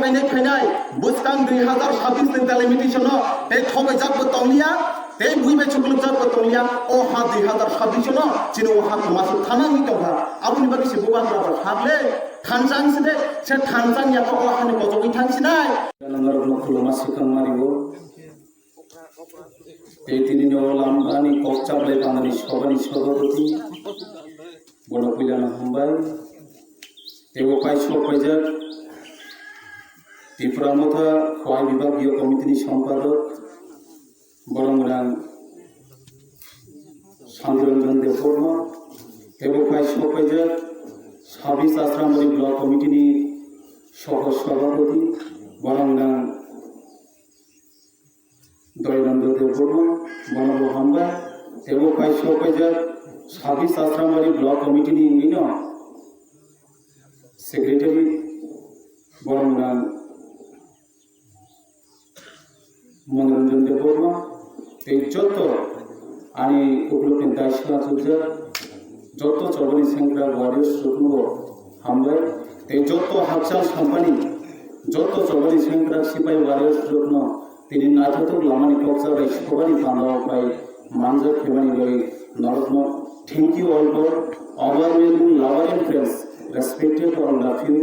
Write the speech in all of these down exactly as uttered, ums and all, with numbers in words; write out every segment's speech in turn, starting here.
Phainai phainai bwskang dui hazar sabbish ni delimitation no tei thobaijak bo tonglia, tei bui bai chuklukjak bo tonglia. O ha dui hazar sabbish no chini o ha kwmasuk thana wngwi tongkha. Aboni bagwi se bubagra bo sakle thansa wngsi de, se thansa wngya khe o hani kochogwi thangsinai. Norokno khuluma swkang mario. Tei tini no lambani kok chaplai panani sobani sobapoti. Bono puilano hambai. Tei bo paisok paijak Tipra Motha Khowai Bibhagiyo Committee ni Sompadok, borok gwnang Santiranjan Debbarma. Tei bo paisok paijak Sabis Asrambari Block Committee ni Soho Sabhapati, borok gwnang Doyonando Debbarma, bono bo hambai. Tei bo paisok paijak Sabis Asrambari Block Committee ni wngwino Secretary, borok gwnang Manoranjan Debbarma, tei joto ani ukulukni daiswra chukjak joto chobani sengkrak warriors rokno bo hambai, tei joto hakchal sampani joto chobani sengkrak sipai warriors rokno tini naithothok lamani kokcha bai sobani pandao bai manjak phaimani bai norokno thank you all for overwhelming love and friends, respected all of you.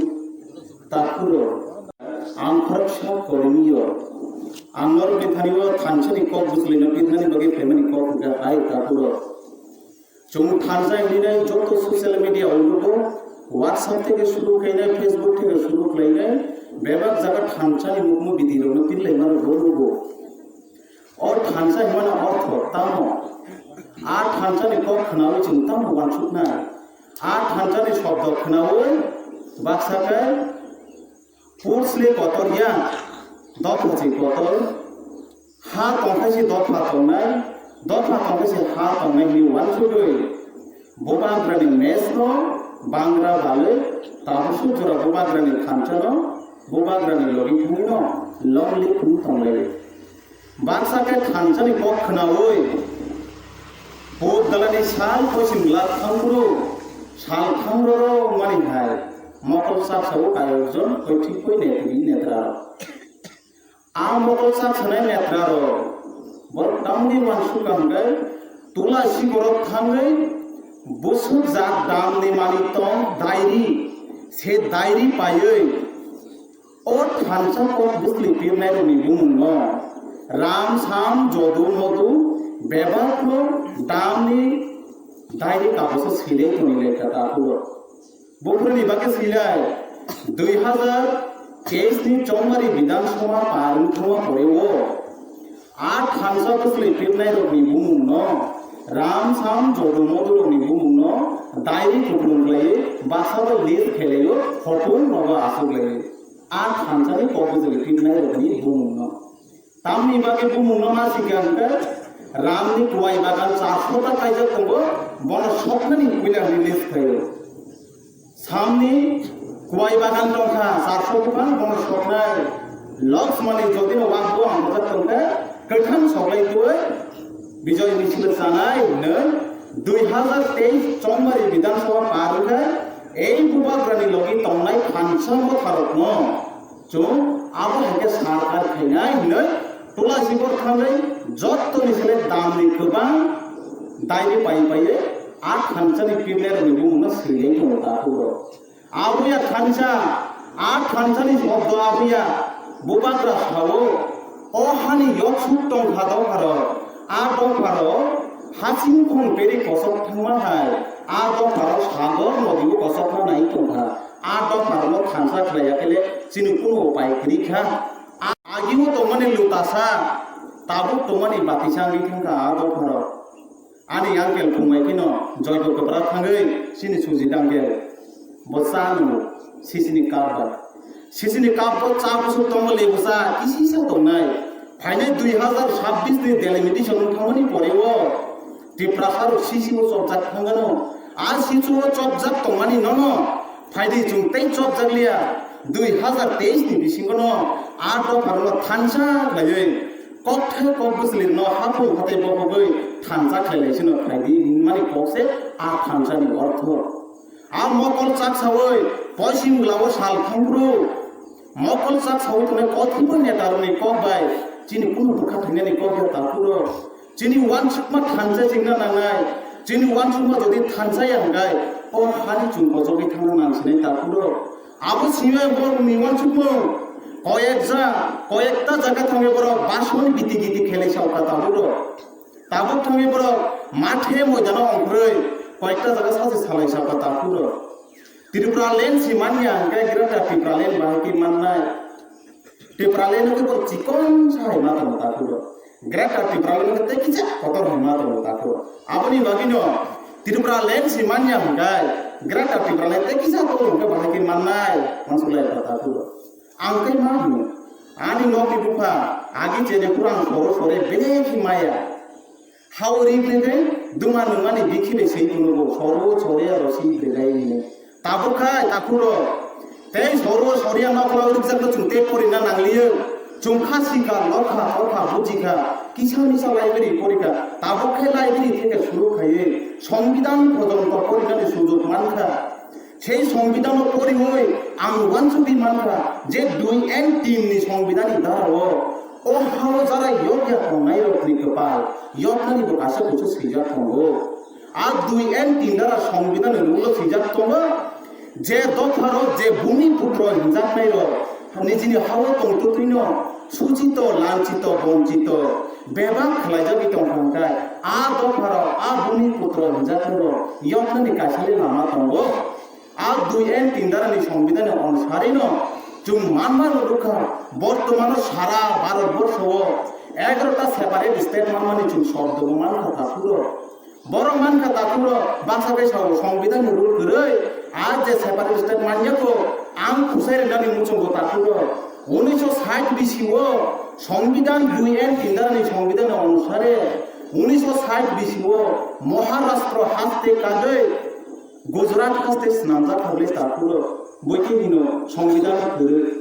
Takhuro. Ang khoroksa kormiyo. Ang norokni thani-o thansani kok bwchlwino pitnani bagwi phaimani kok hwnkha hai takhuro. Chwng thansa hinwi nai joto social media o nugo, WhatsApp theke suru khainai, Facebook theke suru khlainai, bebak jaga thansani mukmu bidirokno pinlaimano bo nugo. O thansa himani ortho tamo? A thansani kok khnaui chwng tamo uansuknai? A thansani shobdo khnaui baksa khe Pursley kotor ya, dopha se kotor, ha tongkha se dopha tongnai, dopha tongkha se ha tongnai hinwi uansugwi, bubagrani mess no bangra balwi, tabuk suk jora bubagrani thansa no, bubagrani logi thangwi no long live wng tonglai. Baksa khe thansani kok khnaui, Pub dalani sal poisim glak thangphuru, sal thangroro wngmani hai, mokol chaksa-o kayokjon koithikpui nepri netrarok. A mokol chaksanai netrarok, borok tamni uansukha hwnkhe, tula sikorok thangwi, bwswkjak damni manwi tong diary, se diary paiwi, O thansa kok bwsli pirnairokni bumungno Ram, Sam, Jodu, Modu bebakno damni dairi kagoso swilai tongwi laikha takhuk. Buphuruni bagwi swilai dui hazar teis ni Chongmari Bidhan Sabha par wngthoma poreo. A thansa bwsli pirnairokni bumungno, Ram, Sam, Jodu, Modurokni bumungno dairi kupulung khlaiwi, baksa bai list khlaiwi, hotung nogo aswk laiwi. A thansani kok bwsli pirnairokni bumungno. Tamni bagwi bumungno ma sikha hwnkhe, Ramni kuwai bagan charso ta kaijak tongo, bono soknani puila hwnwi list khlaio. Samni kuwai bagan tongkha, charso bwphang bono soknai. Loksmani jodino wakbo ang bwjak tongkha, kwthang soklai twi Bijoy misil chanai hwnwi dui hazar teis Chongmari Bidhan Sabha par wngkha, ei bubagrani logi tongnai thansa motharokno chwng abo hai khe sar ar khainai hwnwi Tulasi bor thangwi jottoni sele damni kwbang dairi pai paiwi a thansani pirnairokni bumungno swilai tongo takhuk rok. Abuya thansa, a thansani shobdo abuya, bubagra sao, o hani yoksuk tongkha dopharok, a dopharok hasing khong peri kosok thangma hai, a dopharok sagor nodi o kosokma nai tongkha, a dopharokno thansa khlaiya khe le chini kunu upai kwrwi kha. A-, agimo tongmani lutasa, tabuk tongmani batisa wngwi thangkha a dopharok. Ani uncle phungbai kheno joido kwbra thangwi chini Sujit uncle bo cha nwngo sisini cup bai. Sisini cup bo cha bwswk tongo lebu cha kisisa tongnai. Phainai dui hazar sabbish ni delimitation wng thangmani poreo Tiprasarok sisi o chopjak thangano. A sisi o chopjak tongmani nono phaidi chwng tei chopjak liya. Dui hazar teis ni bisingo no a dopharokno thansa khlaiwi kokthai kok bwswlirno haphung hathai bokhogwi thansa khlai lai sino phaidi hwnmani kok se a thansani ortho. A mokol chaksawi poisim glao sal thangphuru Mokol sak sawi tongnai kothoma netarokni kok bai chini kunu bwkha thangnani kok ya takhuk rok. Chini uansukma thansa chengna nangnai. Chini uansukma jodi thansa ya hwnkhe o hani chwng kochogwi thangna nang sinai takhuk rok. Abo simi borokni uansukmung koyekja, koyekta jaga thangwi borok basmani biti giti khelai saokha takhuk rok. Tabuk thangwi borok mathe moidano ongkhorwi koyekta jaga sachi salai saokha takhuk rok. Tripura land si manya hwnkhe Greater Tripura land bahai khe mannai. Tripura land hwnkhe borok chikon sa hai ma tongo takhuk rok. Greater Tripura land hwnkhe tei kisa kotor hai ma tongo takhuk rok. Aboni bagwino Tripura land si manya hwnkhe Greater Tripura land tei kisa kotor hwnkhe bahai khe mannai. Mansuklai takhuk rok. Ang tei ma hino, ani nokni bupha agi chene kurang soro sore belai khe maya. Hao ri bregwi duma nungmani bikhi bai swi phunukgo, soro sori aro swi bregwi hwnwi. Tabuk khai takhuk rok tei soro soriya nokla rwkjakno chwng tei porina nangliyo. Chwng kha sikha, lokha, tokha, bujikha, kisa misa library porikha. Tabuk khai library theke suru khaiwi Songbidan porjonto porinani sujok mankha. Sei Songbidanno poriwi ang uansugwi mankha je dui and tin ni Songbidanni darao o hao jara yokya tongnairokni kwpal yoknani bo kaisa kusu swijak tongo. A dui and tin dara Songbidanni rule o swijak tongo je dopharo je Bhumiputro hinjaknairok nijini hao tongtwtwino suchito, lanchito, bonchito bebak khlaijagwi tongkha hwnkhe a dopharo a Bhumiputro hinjaknairok yoknani kaisa lama tongo. A dui and tin darani Songbidanni onusarino chwng manma rwkha, bortomano sara Bharat borsho o egarota separate state manmani chwng shobdo bo mankha takhuk rok. Borok mankha takhuk rok, bwsa bai sao Songbidanni rule kwrwi, a je separate state manyakho ang khusai rwnani muchungo takhuk rok. Unisho sait bisi o Songbidan dui and tin darani Songbidanni onusare unisho sait bisi o Maharashtra haste kagwi Gujarat haste swnamjak kha bwle takhuk rok, bwkhe hino Songbidan kwrwi.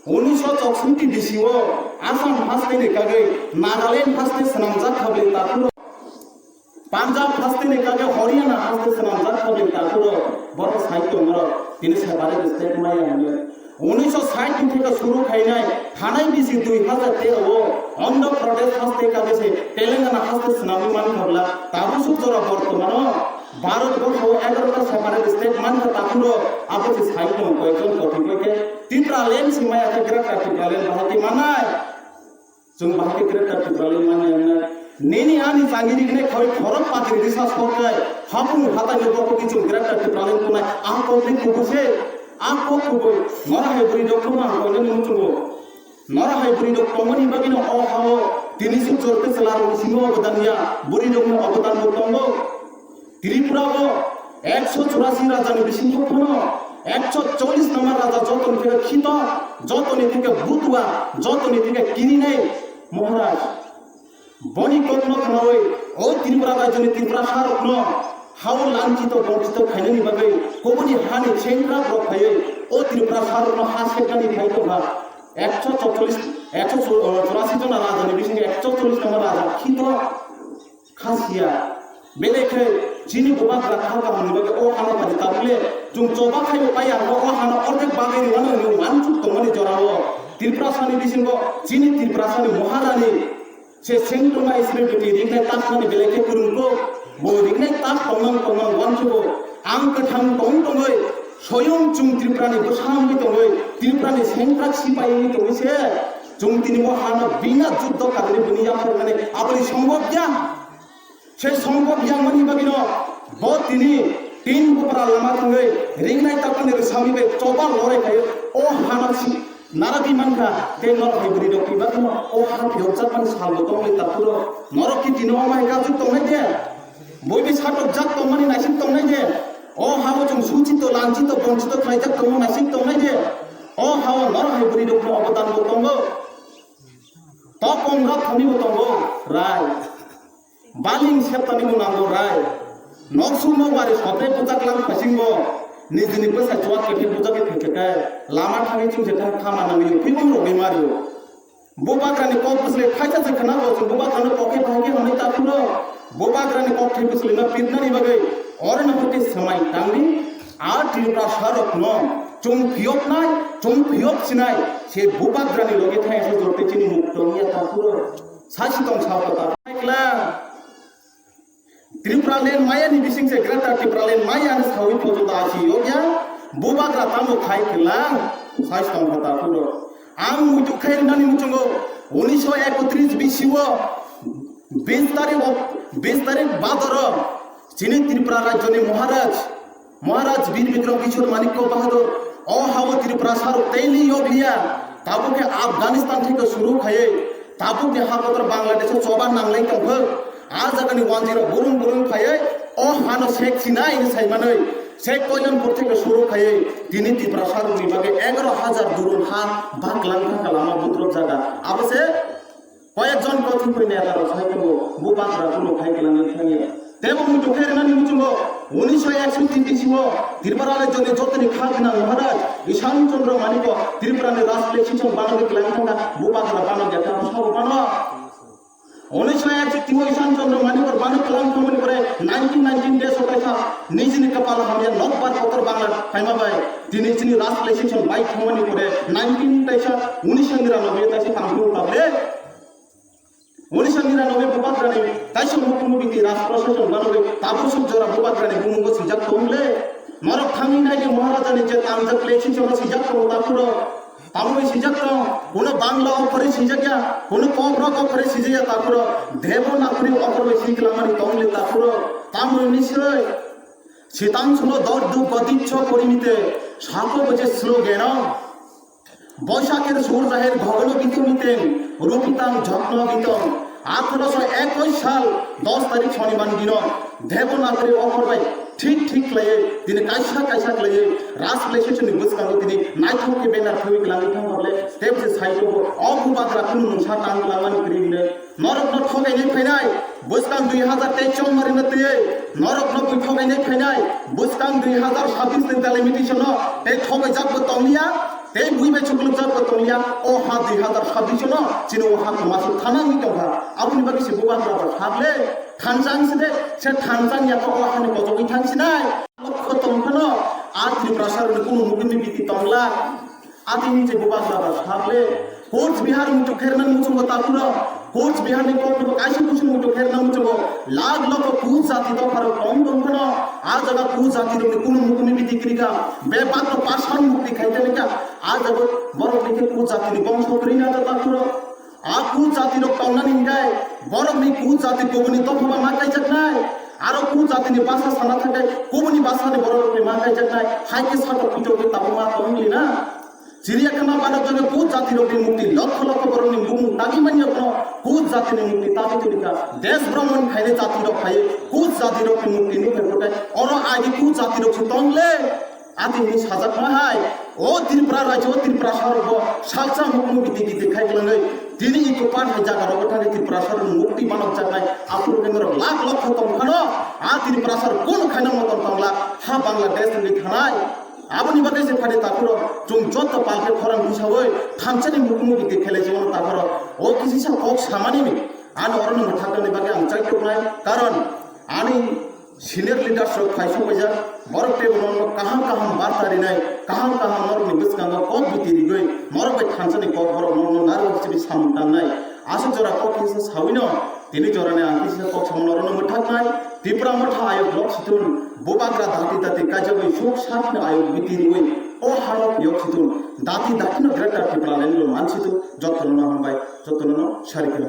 Unisho choksoiti bisi o Assam haste ni kagwi Nagaland haste swnamjak kha bwle takhuk rok. Punjab haste ni kagwi Haryana haste swnamjak kha bwle takhuk rok. Borok sai tongo tini separate state maya hwnwi. Unisho sait ni theke suru khainai thanai bisi dui hazar tero o Andhra Pradesh haste kagwi se Telangana haste swnamwi mankha bwla tabuk suk jora bortomano Bharat borsho o egarota separate state mankha takhuk rok, abo se sai tongo koyekjon kothoi khe Tripura land se maya khe Greater Tripura land bahai khe manai. Chwng bahai khe Greater Tripura land manya wngnai. Nini ani changiri gnai khawai khorok patri risa sorkrai hapung hatai no bokogwi chwng Greater Tripura land wngnai. A kok ni kubui se, a kok kubui. Nora hai bwrwi rok no ang koinani muchungo. Nora hai bwrwi rok tongmani bagwi no o ha o tini suk jor khe chwla rok ni simi obodan ya, bwrwi rok ni obodan bo tongo. Tripura o ekso churasi raja ni bisingo phano ekso chollis number raja jotoni theke khito, jotoni theke butua, jotoni theke kirinai Maharaj. Boni kokno khnaui o Tripura rajyoni Tripura sarokno hao lanchito bonchito khainani bagwi kubuni hani chengkra rok phaiwi o Tripura sarokno ha seknani phai tongkha. Ekso chottolis, ekso churasi jona rajani bisingo ekso chollis number raja khito. Khasiya. Belai khe chini bubagra kha kaham ni bagwi o hano padi tabuk le chwng choba khaio paiya o hano ordek bagwi rwmani hwnwi uansuk tongmani jorao Tiprasani bisingo chini Tiprasani Maharani se sengtongma Isril bwtwi ringnai takmani belai khe kwrwngkuk. Bo ringnai tak tongmang tongmang uansugo. Ang kwthang tong tongwi soyong chwng Tiprani bwsa wngwi tongwi Tiprani sengkrak sipai wngwi tongwi se chwng tini o hano bina juddo karwi bini yaphar mani aboni sombobya. Se sombobya mani bagwino bo tini tin bupra lama thangwi ringnai takmani rwsami bai choba lorai khaio o hano si naragwi mankha tei norok hai bwrwi rok twi bagwino o ha phiyokjakmani salbo tongwi takhuro norok ki tino omo hai kajuk tongnai de? Boibi satokjak tongmani naisik tongnai de? O hao chwng suchito, lanchito, bonchito khlaijak tongma naisik tongnai de? O hao norok hai bwrwi rokni obodanbo tongo. Topong rok thanibo tongo, rai. Baling septani bo nango rai. Nok sumno wari sotre bujak lang phasingo. Nijini bwsa chuwak khe bujak khe khe khe lama thangwi chwng se thang khama nangwi phibong rogwi mario. Bubagrani kok bwsle phaisa se khna bo chwng bubagrano kokhe bahai khe hwnwi ta phuro. Bubagrani kok thai bwsle no pirnani bagwi oro no hwnkhe swmai tangdi a Tripura sarok no. Chwng phiyoknai, chwng phiyok sinai, se bubagrani loge thai se jorte chini muk tongya ta phuro. Sasi tong sa ta kla. Tripura land maya ni bising se Greater Tripura land maya ni sawi photo da si yokya. Bubagra tamo khai kla. Sasi tong sa ta phuro. Ang muitu khai nani muchungo. Unisho ekotris bisi o bis tarik, bis tarik badoro. Chini Tripura rajyoni Maharaj, Maharaj Bir Bikram Kishore Manikya Bahadur, o habo Tripura sarok teili yokliya, tabuk khe Afghanistan theke suru khaiwi, tabuk ni hakotor Bangladesh o choba nanglai tongkha, a jagani wanjwi rok burung burung phaiwi, o hano sek sinai hinwi saimanwi, sek Kalyanpur theke suru khaiwi, tini Tripura sarok ni bagwi egaro hajar durun ha baklang thangkha lama butrok jaga, abo se Koyekjon kothikoi neta rok sai tongo, bubagra kuno khai kwlangwi thangya. Tebo muitu khe rwnani muchungo, unisho ekso tin bisi o Tripura rajyoni jotoni kha gwnang Maharaj Ishan Chandra Manikya Tripura ni Raj Play Station banogwi kwlangwi thangkha, bubagra banogya khe sabo bano. Unisho ekso tin o Ishan Chandra Manikya banogwi kwlangwi thangmani pore nineteen nineteen days o kaisa nijini kapal hamya nokbar kotor Bangla phaima bai tini chini Raj Play Station bai thangmani pore nineteen taisa unisho niranobe taisa tangphuru tablet. Unisho niranobe bubagrani taisa mukhumu biti Raj Prashason banogwi tabuk suk jora bubagrani bumungo swijak tong le. Norok thangwi naidi Maharajani je tangjak le swijak tong takhuro. Tamoni swijak tong, kuno Bangla okhorwi swijak ya, kuno Kokborok okhorwi swijak ya takhuro. Devanagari okhorwi swijak lamani tong le takhuro. Tamoni swi. Sitang suno dor duk godiccho porimite, sako boje slow geno. Boishakher sur jaher gogolo bitu miteng, rupitang jotno bitong. Athroso ekoi sal, dos tarik Shonibar dino, Devanagari okhor bai thik thik khlaiwi, tini kaisa kaisa khlaiwi, Raj Play Station ni bwskango tini naithok khe banner khaiwi kwlangwi thang hokle, tei bwsai side o bo o bubagra kunu mungsa tang kwlangmani kwrwi hwnwi. Norokno thokainai phainai, bwskang dui hazar teis chongmarino twiwi, norokno bui thokainai phainai, bwskang dui hazar sabbish ni delimitation no tei thokaijak bo tonglia, tei bui bai chuklukjak bo tonglia, o ha dui hazar sabbish no chini o ha kwmasuk thana wngwi tongkha. Aboni bagwi se bubagra bo sakle thansa wngsi de, se thansa wngya khe o hani kojogwi thangsinai. Lokho tongphano a Tripura saroni kunu mukuni biti tongla. Atini je bubagra ba sakle, Coach Bihar muitu kherna muchungo takhuro, Coach Bihar ni kokno kaisa kusung muitu kherna muchungo, lak loko Coach jati dopharo tong tongphano, a jaga Coach jati rokni kunu mukuni biti krika, bebak no pasan mukti khaite nika, a jaga borok ni khe Coach jati ni bongso krina ta takhuro, a Coach jati rok tongnani hinkhe, borok ni Coach jati kubuni dophaba ma kaijaknai, aro Coach jati ni basa sana thangkai kubuni basa ni borok rok ni ma kaijaknai, hai khe satok pitok khe tabuk ma tong lina. Chiriya khe ma banok jone Coach jati rok ni mukti lokho lokho borok ni bumung tagi manya phano Coach jati ni mukti tagi tuli kha. Desh bhromon khainai jati rok phai Coach jati rok ni mukti nukhe kotai. Oro agi Coach jati rok se tong le. Ati ni sajak ma hai. O Tripura rajyo, o Tripura sarok bo salsa mukmu biti biti khai kwlangwi. Tini iko pan hai jaga rok thangwi Tripura sarok ni mukti banok jaknai. Aphuru kendro lakh lokho tong phano. A Tripura sarok kunu khaina motom tongla. Ha Bangladesh ni thanai. Aboni bagwi se phadi takhuro chwng joto palkhe khorang bwsawi thansa ni mukmu biti khelai se ono takhuro. O kisisa kok samani ni ano orono mwthaknani bagwi ang chai toknai, karon ani senior leaders rok phai sokpaijak, borok teibo norokno kaham kaham barta rinai, kaham kaham norokni bwskango kok biti rigwi norok bai thansa ni kok borok norokno narwk simi samung tangnai. Aswk jora kok kisa sawino Tini jorani ang kisa kok samano orono mwthaknai, Tipra Motha ayok lok situng, bubagra dati dati kaijagwi suk sakni ayok biti riwi, o hano phiyok situng, dati dati no Greater Tipraland lo man situng, jotono no hambai, jotono no sari kheno.